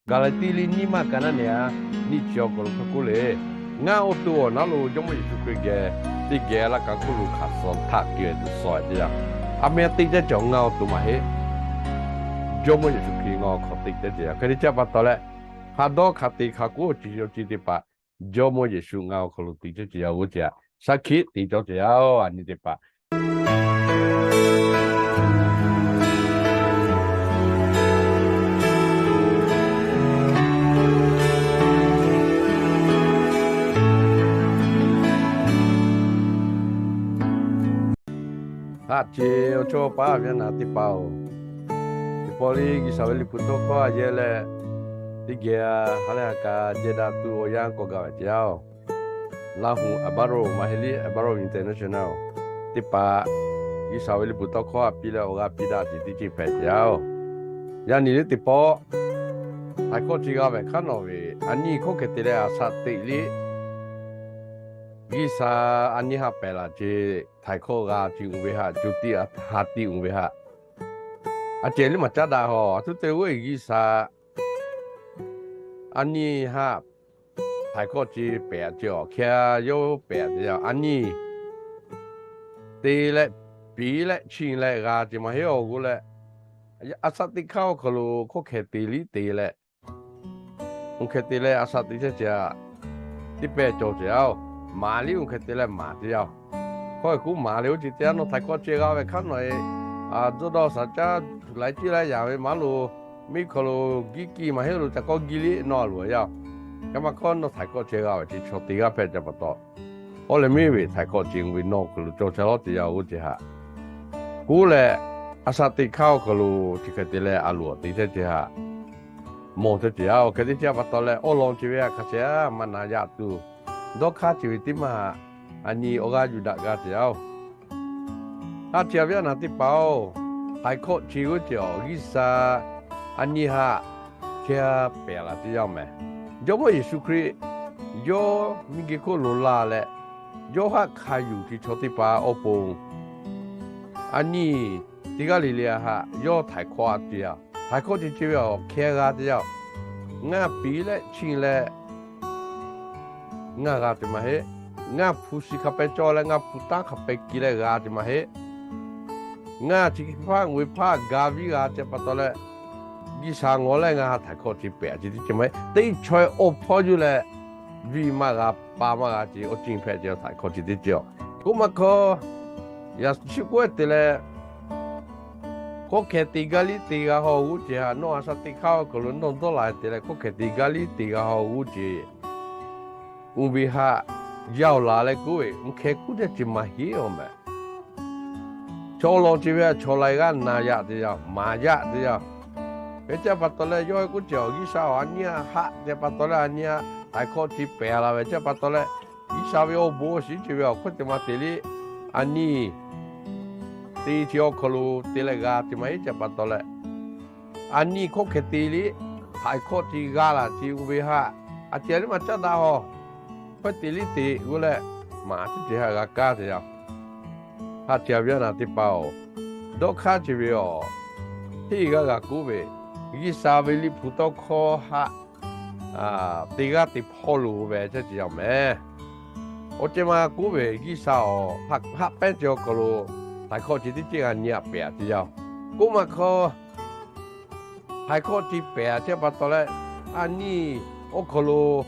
Gaˍlaˍtiˆ liˇ nyiˇ maˇ ka naˉ nehˬ a, nyiˇ chi awˬ hk'aw lo hk'e k'oˆ le, Ngaˬ awˬ to awˬ naˉ lo Jawˇmawˇ Yeˍsuˆ Hkriꞈ geh teˇ geh laˇ kaꞈ hk'oˆ lo hkanˍ suh htaꞈ piˇ tuˬ suh ve teˇ yanˇ, a meh teˇ ceuˬ ngaˬ awˬ to maˇ heˆ. Jawˇmawˇ Yeˍsuˆ Hkriꞈ ngaˬ awˬ hk'aw lo te ceh ceh yaˇ hk'e te ceh pa taw leh, hk'a dawˇ hk'a te hk'a k'oˆ awˬ ceuˬ chi teˇ hpaˍ Jawˇmawˇ Yeˍsuˆ ngaˬ awˬ hk'aw lo te ceh ceh yaˇ g'oˇ ceh, shaˉ hkiˆ te cawˇ ceh yaˇ-oˬ, a nyi teˇ hpaˍ. Haꞈ ce awˬ chawˇ paˍ yaˇ naˬ teˇ hpaˍ-oˬ, teˇ pawˆ liˇ G'uiˬsha ve liꞈ hpu tawˇ hkawˇ a yehˇ leh, teˇ geh ha leh ha kaꞈ jehˇ daꞈ tuˬ awˬ yanˇ k'awꞈ gaˬ ve ceh yaˇ-oˬ, Laˇ hu Abaro maˇ heˆ liˇ Abaro International teˇ hpaˍ, G'uiˬsha ve liꞈ hpu tawˇ hkawˇ a piˇ leh awˬ g'aˇ piˇ daꞈ ce teˇ ceuˬ hpehꞈ ceh yaˇ-oˬ, yaˇ nyi liˇ teˇ pawˆ htaiˍ hkawˇ ce g'a ve hk'aˉ nawˬ ve, a nyi hkawˇ hkeh te leh a shaꞈ teꞈ liˇ G'uiˬsha a nyi haꞈ pehˬ laˬ ce, htaiˍ hkawˇ g'a ce uˬ ve haꞈ, co tiꞈ ha tiꞈ uˬ ve haꞈ, a cehˬ liˇ maˬ caˉ daꞈ haw. A htoꞈ te g'oˇ e G'uiˬsha a nyi haꞈ htaiˍ hkawˇ ce pehˬ ce awˬ hkehˇ a yawˇ pehˬ te yaˇ, a nyi te leh piˍ leh chiˇ leh g'a ce maˇ heˆ awˬ g'oˇ leh, a shaꞈ teꞈ hk'aˇ awˬ hk'aw lo hkawˇ hkeh te liˇ te leh, uˬ hkeh te leh a shaꞈ teꞈ ceh ceh a, teˇ pehˇ cawˬ ceh yaˇ-oˬ, maˍ liˇ uˬ hkeh te leh maˍ te yaˇ-oˬ, hkawˇ e kuˉ maˍ leh oˇ ce te yaˇ nawˬ htaiˍ hkawˇ ce g'a ve hk'aˉ nawˬ e, a zuhˇ dawˇ shaˍ caˉ laiˉ ciˉ laiˉ yaꞈ ve maˇ lo, miˇ hk'aw lo giˇ kiˇ maˇ heˆ lo ca kawˇ giˇ liˇ nawˬ a loˍ yaˇ-oˬ, kaꞈ maˇ hkawˇ nawˬ htaiˍ hkawˇ ce g'a ve ce chaw te g'aˇ hpehꞈ ce pa taw, awˬ leh miˇ ve htaiˍ hkawˇ ce uˬ ve nawˬ hk'aw lo cawˬ ceh lawˉ te yaˇ g'oˇ ce haꞈ, kuˉ leh a shaꞈ teꞈ hk'aˇ awˬ hk'aw lo chi hkeh te leh a loˍ a te ceh ceh haꞈ, mawˬ ceh ceh yaˇ-oˬ, hk'e te ce pa taw leh awˬ lawn ce ve a hk'a shehˍ maˇ na yaꞈ tuˬ, dawˇ hk'aˇ ce ve teˇ maˇ haꞈ, a nyi awˬ g'aˇ yuˬ daꞈ g'a ceh yaˇ-oˬ, haꞈ ce a ve yaˇ naˬ teˇ hpaˍ-oˬ, htaiˍ hkawˇ ce g'oˇ ce awˬ G'uiˬsha a nyi haꞈ hkehˇ pehˬ laˬ ce yaˇ mehˍ. Jawˇmawˇ Yeˍsuˆ Hkriꞈ yawˇ miˇ geh hk'oˆ lo laˇ leh, yawˇ haꞈ hk'a yuˬ ce chaw teˇ hpaˍ awˬ pon a nyi teˇ g'aˇ le le a haꞈ yawˇ htaiˍ hkawˇ a ce yaˇ, htaiˍ hkawˇ ce ce ve awˬ hkehˇ g'a te yaˇ, ngaˬ piˍ leh chiˇ leh ngaˬ g'a ce maˇ heˆ. Ngaˬ hpu shi hk'a pehˇ cawˇ leh ngaˬ hpu tanˉ hk'a pehˇ ki leh g'a ce maˇ heˆ. Ngaˬ chi hpaˇ uˬ ve hpaˇ ga viˉ g'a ce pa taw leh, G'uiˬsha ngawˬ leh ngaˬ haꞈ htaiˍ hkawˇ ce pehˬ ce teˇ ceuˬ maˇ heˆ. Teˇ chaweh awˬ hpawˇ yuˬ leh viˉ maˇ g'a, pa maˇ g'a ce awˬ ceuˬ hpehꞈ ce htaiˍ hkawˇ ce teˇ ceuˬ-oˬ, k'oˆ maˇ hkawˇ yaꞈ chi k'oˆ te leh, hkawˇ hkeh te gaˇ liˇ te g'a haw g'oˇ ce haꞈ nawˬ a shaꞈ teꞈ hk'aˇ awˬ hk'aw lo nawˬ dawˇ la te leh hkawˇ hkeh te gaˇ liˇ te g'a haw g'oˇ ce, uˬ ve haꞈ yaˇ awˬ laˬ leh k'oˆ ve uˬ hkeh kuˉ teˇ ce maˇ heˆ awˬ mehˍ. Chaw lawn ce ve a chaw laiˬ g'aˇ na yaꞈ te yaˇ, maˍ yaꞈ te yaˇ. Hk'e ce pa taw leh yawˇ k'oˆ ce awˬ G'uiˬsha awˬ a nyi haꞈ ce pa taw leh a nyi htaiˍ hkawˇ ce pehˬ la ve ce pa taw leh, G'uiˬsha ve awˬ bon awˬ shiˍ ce ve awˬ hkawˇ te maˇ te liˇ, a nyi te ce awˬ hk'aw lo te leh g'a ce maˇ heˆ ce pa taw leh, a nyi hkawˇ hkeh te liˇ htaiˍ hkawˇ ce g'a laˬ ce uˬ ve haꞈ, a ce liˇ maˇ caˉ daꞈ haw. Hkawˇ te liˇ te g'oˇ leh, maˍ teˇ ce haꞈ g'a kaˇ te yaˇ. Haꞈ ce a ve yaˇ naˬ teˇ hpaˍ-oˬ, dawˇ hk'aˇ ce ve awˬ hteˇ g'aˇ g'a k'oˆ ve, G'uiˬsha ve liꞈ hpu tawˇ hkawˇ haꞈ te g'aˇ te hpawˇ lo ve ce ce yaˇ mehˍ. Awˬ ceh maˇ k'oˆ ve G'uiˬsha awˬ haꞈ pehnˇ ce awˬ hk'aw lo htaiˍ hkawˇ ce teˇ ceuˬ g'a nyi a pehˬ a ce yaˇ. K'oˆ maˇ hkawˇ htaiˍ hkawˇ ce pehˬ a ce pa taw leh, a nyi awˬ hk'aw lo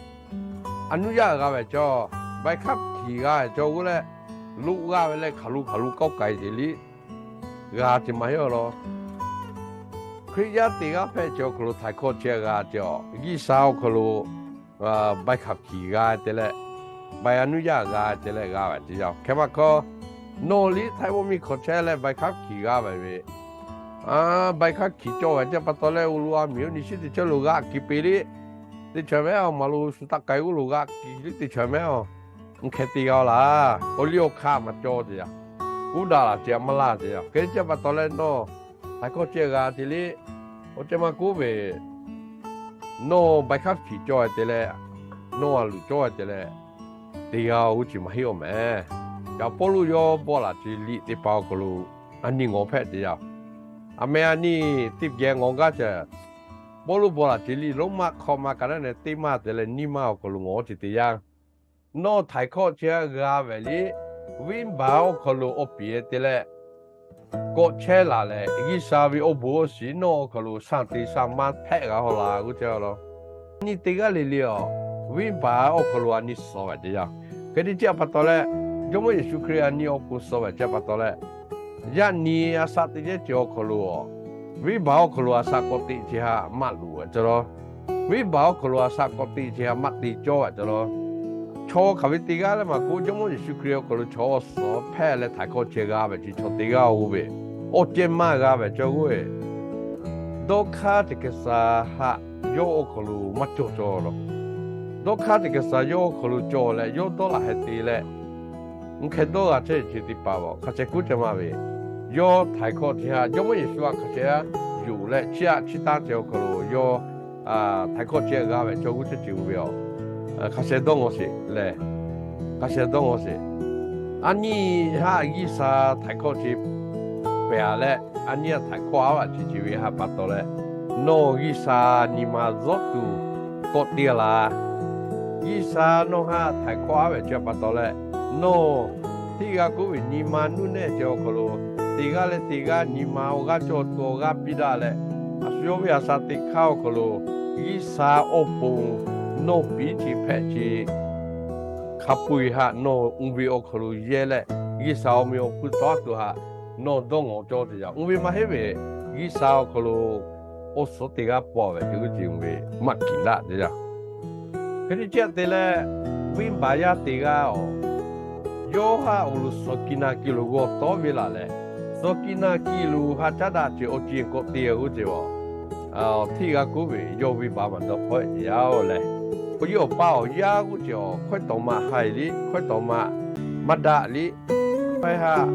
a nuˇ yaˇ g'a ve cawˬ, bai hk'aˉ hkiˍ g'a ve cawˬ g'oˇ leh, loꞈ g'a ve leh hk'aˬ lo hk'aˬ lo kawˆ k'ai ce liˇ g'a ce maˇ heˆ awˬ lawn. Hkriꞈ yaˇ te g'aˇ hpehꞈ ce awˬ hk'aw lo htaiˍ hkawˇ ce g'a ce awˬ, G'uiˬsha awˬ hk'aw lo bai hk'aˉ hkiˍ g'a te leh, bai a nuˇ yaˇ g'a te leh g'a ve ce yaˇ. Hk'e maˇ hkawˇ, nawˬ liˇ Htaiˇ mvuhˇ miˬ hk'awꞈ chehˇ leh bai hk'aˉ hkiˍ g'a ve ve, bai hk'aˉ hkiˍ cawˬ ve ce pa taw leh, awˬ lo a miˬ oˇ nyi shiˉ teˇ chehˇ lo g'a hkiˍ peꞈ liˇ teˇ chaweh mehˍ awˬ, maˇ lo shu taˆ k'ai g'uˇ lo g'a hkiˍ liˇ teˇ chaweh mehˍ awˬ, uˬ hkeh te g'a laˇ. Awˬ liˇ awˬ hk'aˇ maˇ cawˬ ce yaˇ. Kuˉ daꞈ laˬ ce a maˇ laˇ ce yaˇ. Hk'e ce pa taw leh nawˬ htaiˍ hkawˇ ce g'a te liˇ, awˬ ceh maˇ k'oˆ ve, nawˬ bai hk'aˉ hkiˍ cawˬ ve te leh, nawˬ a luˬ cawˬ ve te leh, te g'a oˇ ce maˇ heˆ awˬ mehˍ. Yaꞈ Pawˇluꞈ yawˇ bawˆ laˬ ce liꞈ teˇ hpaˍ awˬ hk'aw lo a nyi ngawˬ hpehꞈ ce yaˇ. A meh a nyi teˇ geh ngawˬ gaˇ ce, Pawˇluˆ bon laˬ ce liˇ Roˉmaꞈ hkawꞈ ma ka naˉ neh teˇ maˇ te leh nyiˇ maˇ awˬ hk'aw lo ngawˬ-oˬ ce teˇ yanˇ, nawˬ htaiˍ hkawˇ chi g'a ve liˇ, venˇbaˆ awˬ hk'aw lo awˬ piˍ te leh kawꞈ chehˇ laˬ leh, G'uiˬsha ve awˬ bon awˬ shiˍ nawˬ awˬ hk'aw lo shaˍ te shaˍ maˇ hpehꞈ g'a haw la g'uˇ ce a la. Nyi teˇ g'aˇ le le awˬ, venˇbaˆ awˬ hk'aw lo a nyi suh ve ce yaˇ. Hk'e te ce a pa taw leh, Jawˇmawˇ Yeˍsuˆ Hkriꞈ a nyi awˬ pon suh ve ce a pa taw leh, yaꞈ nyi a shaꞈ teꞈ jehˇ ce awˬ hk'aw lo, venˇbaˆ awˬ hk'aw lo a shaꞈ k'awꞈ teꞈ ce haꞈ maˇ loˍ ve ce la. Venˇbaˆ awˬ hk'aw lo a shaꞈ k'awꞈ teꞈ ce haꞈ maˇ te cawˇ ve ce la. Chaw hk'aˬ ve teˇ g'aˇ leh maˇ k'oˆ, Jawˇmawˇ Yeˍsuˆ Hkriꞈ awˬ hk'aw lo chaw suh hpehꞈ leh htaiˍ hkawˇ chi g'a ve ce chaw teˇ g'aˇ oˇ ve, awˬ ceh maˇ g'a ve ce g'oˇ ve, dawˇ hk'aˇ teꞈ hk'e suh haꞈ yawˇ awˬ hk'aw lo maˇ cawˬ cawˬ la. Dawˇ hk'aˇ teꞈ hk'e suh yawˇ awˬ hk'aw lo cawˬ leh yawˇ dawˇ laˬ heh te leh, mvuhˇ hk'e dawˇ g'a chehˇ ce teˇ hpaˍ a hk'a sheh kuˉ ce maˇ ve, yawˇ htaiˍ hkawˇ chi haꞈ Jawˇmawˇ Yeˍsuˆ a hk'a sheh a yuˬ leh chiˇ aꞈ chiˇ taˇ ce awˬ hk'aw lo yawˇ htaiˍ hkawˇ chi g'a ve ce g'uˇ ce ce oˇ ve a, hk'a sheh dawˇ ngawˬ sheˍ leh, hk'a sheh dawˇ ngawˬ sheˍ. A nyi haꞈ G'uiˬsha htaiˍ hkawˇ chi pehˬ a leh, a nyi a htaiˍ hkawˇ a vaꞈ ce ce ve haꞈ pa taw leh, nawˬ G'uiˬsha nyi ma zuhˆ tuˬ kawꞈ te laˬ. G'uiˬsha nawˬ haꞈ htaiˍ hkawˇ a ve ce pa taw leh, nawˬ hteˇ g'a k'oˆ ve nyi ma nuˇ nehˆ ce awˬ hk'aw lo, teˇ g'aˇ leh teˇ g'aˇ nyi ma awˬ g'aˇ cawˬ tuˬ awˬ g'aˇ piˇ daꞈ leh, a shu yawˇ ve a shaꞈ teꞈ hk'aˇ awˬ hk'aw lo, G'uiˬsha awˬ pon nawˬ piˇ ce hpehꞈ ce hk'a peu-eˬ haꞈ nawˬ mvuhˇ ve awˬ hk'aw lo yehˇ leh, G'uiˬsha awˬ meh awˬ hpu tawˇ tuˬ haꞈ nawˬ dawˇ ngawˬ cawˇ te yaˇ. Mvuhˇ ve maˇ heˆ ve, G'uiˬsha awˬ hk'aw lo awˬ suhˉ teˇ g'aˇ paw ve ce g'uˇ ce mvuhˇ ve maˇ kiˬ daꞈ te yaˇ. Hk'e te ce te leh, venˇbaˆ yaˇ teˇ g'aˇ a, yawˇ haꞈ awˬ lo suhˍ kiˍ naˍ kiˍ lo g'awˬ tawˉ ve laˬ leh, suhˍ kiˍ naˍ kiˍ lo haꞈ caˉ daꞈ ce awˬ ceuˬ k'awꞈ te g'uˇ ce a, hteˇ g'a k'oˆ ve yawˇ venˇbaˆ maˇ dawˇ hpawˇ ce yaˇ oˬ leh, awˬ yawˇ awˬ pa awˬ yaˇ g'uˇ ce a hkawehˇ tawˍ maꞈ haiˬ liˇ hkawehˇ tawˍ maꞈ maˇ daꞈ liˇ, hkawehˇ haꞈ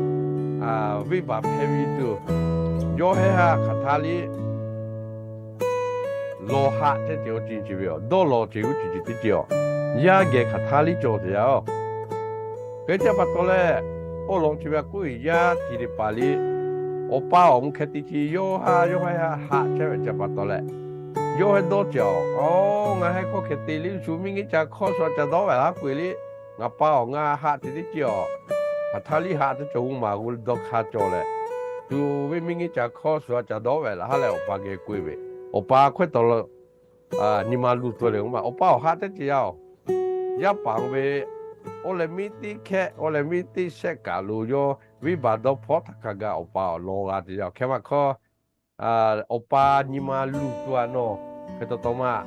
venˇbaˆ hpehˇ ve tuˬ, yawˇ hehˇ haꞈ hk'aˬ htaˇ liˇ lawˬ haꞈ chehˇ ce awˬ ceuˬ ce ve a, dawˇ lawˬ ce g'uˇ ce ce teˇ ce a, yaˇ geh hk'aˬ htaˇ liˇ cawˬ te yaˇ oˬ. Hk'e te a pa taw leh, awˬ lawn chi ve a k'oˆ ve yaˇ tiˍ teˇ hpaˍ liˇ, awˬ pa awˬ mvuhˇ hk'e te ce yawˇ haꞈ yawˇ hehˇ haꞈ haꞈ chehˇ ve ce pa taw leh, yawˇ hehˇ dawˇ ce a, Aˬ, ngaˬ hehˇ hkawˇ hk'e te liˇ shu miˇ ngiˇ ca hkawˇ shu ca dawˇ ve laˇ k'oˆ ve liˇ, ngaˬ pa awˬ ngaˬ haꞈ te teˇ ce a, hk'aˬ htaˇ liˇ haꞈ teˇ cawˬ g'uˇ maˬ g'uˇ dawˇ hk'aˇ cawˬ leh, shu ve miˇ ngiˇ ca hkawˇ shu ca dawˇ ve laˇ ha leh awˬ pa geh k'oˆ ve, awˬ pa hkawehˇ tawˍ nyi ma luˬ tuˬ le k'oˆ ma, awˬ pa awˬ haꞈ teˇ ce yaˇ oˬ. Yaˇ paˍ ve awˬ leh miˇ teˇ hkehˇ awˬ leh miˇ teˇ shehˆ kaꞈ lo yawˇ venˇbaˆ dawˇ hpawˇ htaꞈ hk'a gaˬ awˬ pa awˬ lawn g'a te yaˇ oˬ. Hk'e maˇ hkawˇ, awˬ pa nyi ma luˬ tuˬ a nawˬ hk'e taw taw maˇ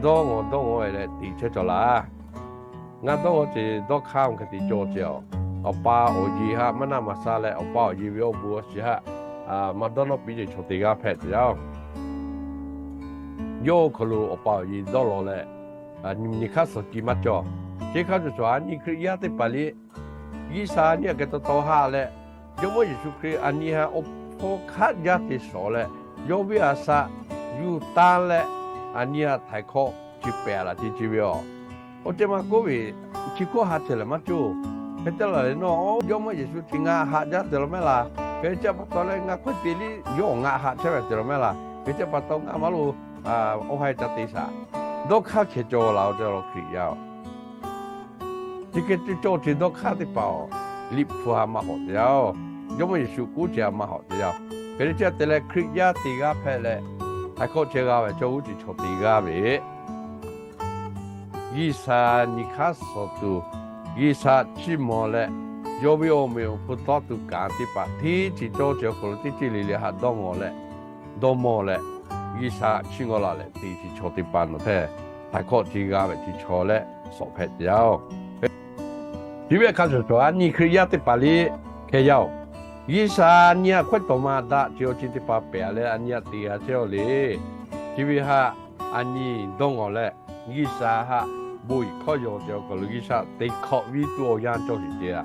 dawˇ ngawˬ dawˇ ngawˬ e leh te chehˇ cawˬ laˇ. Ngaˬ dawˇ ngawˬ ce dawˇ hk'aˇ awˬ hk'e te cawˬ ce a, awˬ pa awˬ yeˬ haꞈ maˇ naˆ maˇ sha leh awˬ pa awˬ yeˬ ve awˬ bon awˬ shiˍ haꞈ maˇ dawˇ nawˇ piˇ ce chaw teˇ g'aˇ hpehꞈ ce yaˇ oˬ. Yawˇ awˬ hk'aw lo awˬ pa awˬ yeˬ dawˇ law leh, nyi hk'aˇ suhˍ kiˍ maˇ cawˬ. Chi hk'a shuˍ shuˍ a nyi Hkriꞈ yaˇ teˇ hpaˍ liˇ, G'uiˬsha nyi a hk'e taw taw haꞈ leh, Jawˇmawˇ Yeˍsuˆ Hkriꞈ a nyi haꞈ awˬ hpawˇ hk'aˆ jaˇ te shawˍ leh, yawˇ ve a shaꞈ yuˬ taˇ leh, a nyi haꞈ htaiˍ hkawˇ chi pehˍ laˬ ce ce ve a. Awˬ ceh maˇ k'oˆ ve, chi hkawˇ ha ceh lehˬ maˇ cawˬ. Hk'e te laˬ leh nawˬ, Jawˇmawˇ Yeˍsuˆ chi ngaˬ haꞈ jaˇ te la mehˆ laˇ. Hk'e ce pa taw leh ngaˬ hkawehˇ te liˇ yawˇ ngaˬ haꞈ chehˇ ve te la mehˆ laˇ. Hk'e ce pa taw ngaˬ maˇ lo awˬ ha e ca te shaˍ. Dawˇ hk'aˇ hkeh cawˬ laˬ oˬ te la Hkriꞈ yaˇ oˬ. Chi hk'e te cawˬ ce dawˇ hk'aˇ teˇ hpaˍ a, Liꞈ hpu haꞈ maˇ hawꞈ te yaˇ oˬ. Jawˇmawˇ Yeˍsuˆ k'oˆ ce haꞈ maˇ hawꞈ te yaˇ oˬ. Hk'e te ce te leh Hkriꞈ yaˇ teˇ g'aˇ hpehꞈ leh, htaiˍ hkawˇ chehˇ g'a ve chaw g'uˇ ce chaw teˇ g'aˇ ve G'uiˬsha nyi hk'aˇ suhˍ tuˬ, G'uiˬsha chiˇ mvuh leh, yawˇ ve awˬ meh awˬ hpu tawˇ tuˬ kaꞈ teˇ hpaˍ hteˇ ce cawˇ ce awˬ hk'aw lo teˇ ceuˬ le le haꞈ dawˇ ngawˬ leh, dawˇ mawˬ leh, G'uiˬsha chiˇ mvuh la leh te ce chaw teˇ hpaˍ nawˬ hpehꞈ, htaiˍ hkawˇ ce g'a ve ce chaw leh sawꞈ hpehꞈ te yaˇ oˬ. Chi ve hk'a shuˍ shuˍ a nyi Hkriꞈ yaˇ teˇ hpaˍ liˇ hkeh yaˇ oˬ. G'uiˬsha nyi haꞈ hkawehˇ tawˍ maꞈ daꞈ ce awˬ ceuˬ teˇ hpaˍ pehˍ leh a nyi haꞈ te g'a chehˇ aw le. Chi ve haꞈ a nyi dawˇ ngawˬ leh, G'uiˬsha haꞈ bon iˍ hkawˇ yaw ce awˬ hk'aw lo G'uiˬsha teˇ hk'awꞈ viˇ tuˬ awˬ yanˇ cawˬ sheˍ ce a.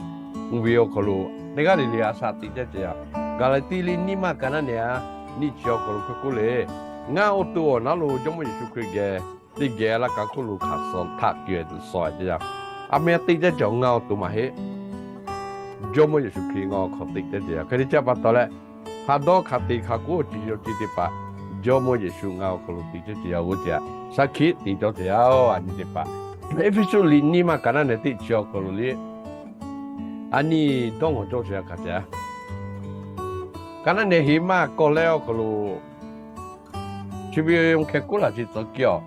Mvuhˇ ve awˬ hk'aw lo teˇ g'aˇ le le a shaꞈ teꞈ jaˇ ce a. Gaˍlaˍtiˆ liˇ nyiˇ maˇ ka naˉ neh a, nyiˇ chi awˬ hk'aw lo hk'e k'oˆ le, Ngaˬ awˬ to awˬ naˉ lo Jawˇmawˇ Yeˍsuˆ Hkriꞈ geh teˇ geh laˇ kaꞈ hk'oˆ lo hkanˍ suh htaꞈ kehˬ tuˬ suh ce a. A meh teˇ jaˇ cawˬ ngaˬ awˬ to maˇ heˆ. Jawˇmawˇ Yeˍsuˆ Hkriꞈ ngaˬ awˬ hk'aw teꞈ jaˇ ce a. Hk'e te ce pa taw leh, hk'a dawˇ hk'a te hk'a k'oˆ awˬ ceuˬ yaw ce teˇ hpaˍ Jawˇmawˇ Yeˍsuˆ ngaˬ awˬ hk'aw lo te ceh ce yaˇ g'oˇ ce, shaˉ hkiˆ te cawˇ ce yaˇ-oˬ. A nyi teˇ hpaˍ Eˇfeˇsuꞈ liꞈ nyiˇ ma kaꞈ naˉ nehˬ teˇ chi awˬ hk'aw lo le, a nyi dawˇ ngawˬ cawˇ ce yaˇ hk'a ce. Kaꞈ naˉ nehˬ heˍ maˇ kawˇ leh awˬ hk'aw lo chi ve hkeh k'oˆ laˬ ce tcuh kiˇ-oˬ,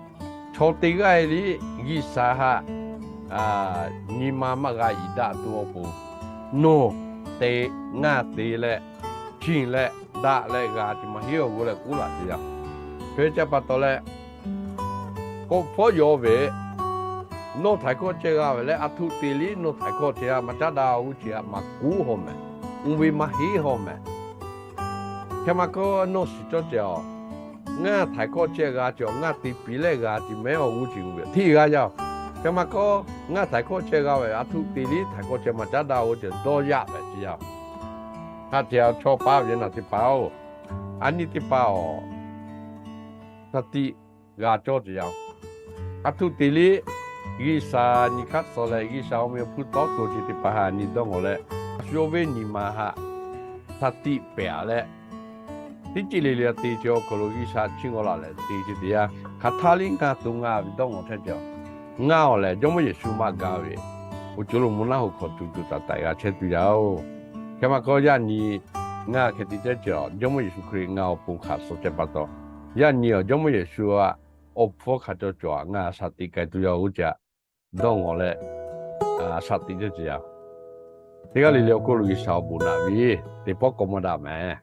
chaw teˇ g'aˇ-e liˇ G'uiˬsha htaꞈ nyi ma maˇ g'a iˍ daꞈ tuˬ awˬ pon, nawˬ te, ngaˬ te leh, chiˇ leh, daꞈ leh g'a ce maˇ heˆ-oˬ g'oˇ leh k'oˆ laˬ ce yaˇ. Hk'e ce pa taw leh, k'awꞈ hpawˇ yaw ve, nawˬ htaiˍ hkawˇ ceh g'a ve leh a htoꞈ te liˇ nawˬ htaiˍ hkawˇ ceh g'a maˇ caˉ daꞈ g'oˇ ce maˇ k'oˆ haw mehˍ. Uˇ ve maˇ heˆ haw mehˍ. Hk'e maˇ k'oˆ, nawˬ shiˍ cawˇ ce-oˬ, ngaˬ htaiˍ hkawˇ ceh g'a ce-oˬ, ngaˬ te piˍ leh g'a ce mehˍ awˬ g'uˇ ce uˇ ve hteˇ g'a yaˇ-oˬ. Hk'e maˇ k'oˆ, ngaˬ htaiˍ hkawˇ ceh g'a ve a htoꞈ te liˇ htaiˍ hkawˇ ceh maˇ caˉ daꞈ g'oˇ ce dawˇ yaꞈ ve ce yaˇ. Hk'a ce chaw paˍ ve naˬ teˇ hpaˍ-oˬ, a nyi teˇ hpaˍ-oˬ, shaˍ tiꞈ g'a cawˇ ce yaˇ. A htoꞈ te liˇ G'uiˬsha nyi hk'aˇ suh leh G'uiˬsha awˬ meh awˬ hpuˇ tawˇ to ce teˇ hpaˍ htaꞈ nyi dawˇ ngawˬ leh, a shu awˬ ve nyi ma htaꞈ shaˍ tiꞈ pehˍ-a leh, teˇ ceuˬ le le te ce awˬ hk'aw lo G'uiˬsha chiˇ ngawˬ laˬ leh te ce teˇ yanˇ, hk'aˬ htaˇ liˇ ngaˬ to ngaˬ ve dawˇ ngawˬ htaˇ ce-oˬ, ngaˬ-oˬ lehˬ Jawˇmawˇ Yeˍsuˆ maˇ ga ve, awˬ ceuˬ lo mvuhˇ naˆ hoꞈ hk'aw tuˬ tuˬ taiˍ taiˍ g'a chehˇ tuˬ yaˇ-oˬ. Hk'e maˇ k'oˆ, yaˇ nyi ngaˬ hk'e te ceh ce-oˬ, Jawˇmawˇ Yeˍsuˆ Hkriꞈ ngaˬ awˬ pon hkanˍ suh ce pa taw, yaˇ nyi-oˬ, Jawˇmawˇ Yeˍsuˆ-aꞈ awˬ hpfuhˇ hkanˍ cawˇ cawˬ-a, ngaˬ shaˍ tiꞈ k'ai tuˬ yaˇ g'oˇ ce-a, dawˇ ngawˬ leh shaˍ tiꞈ ceh ce yaˇ. Teˇ g'aˇ le le awˬ hk'oˆ lo G'uiˬsha awˬ bon naꞈ ve, teˇ pawˆ k'awꞈ maˇ daꞈ mehˍ.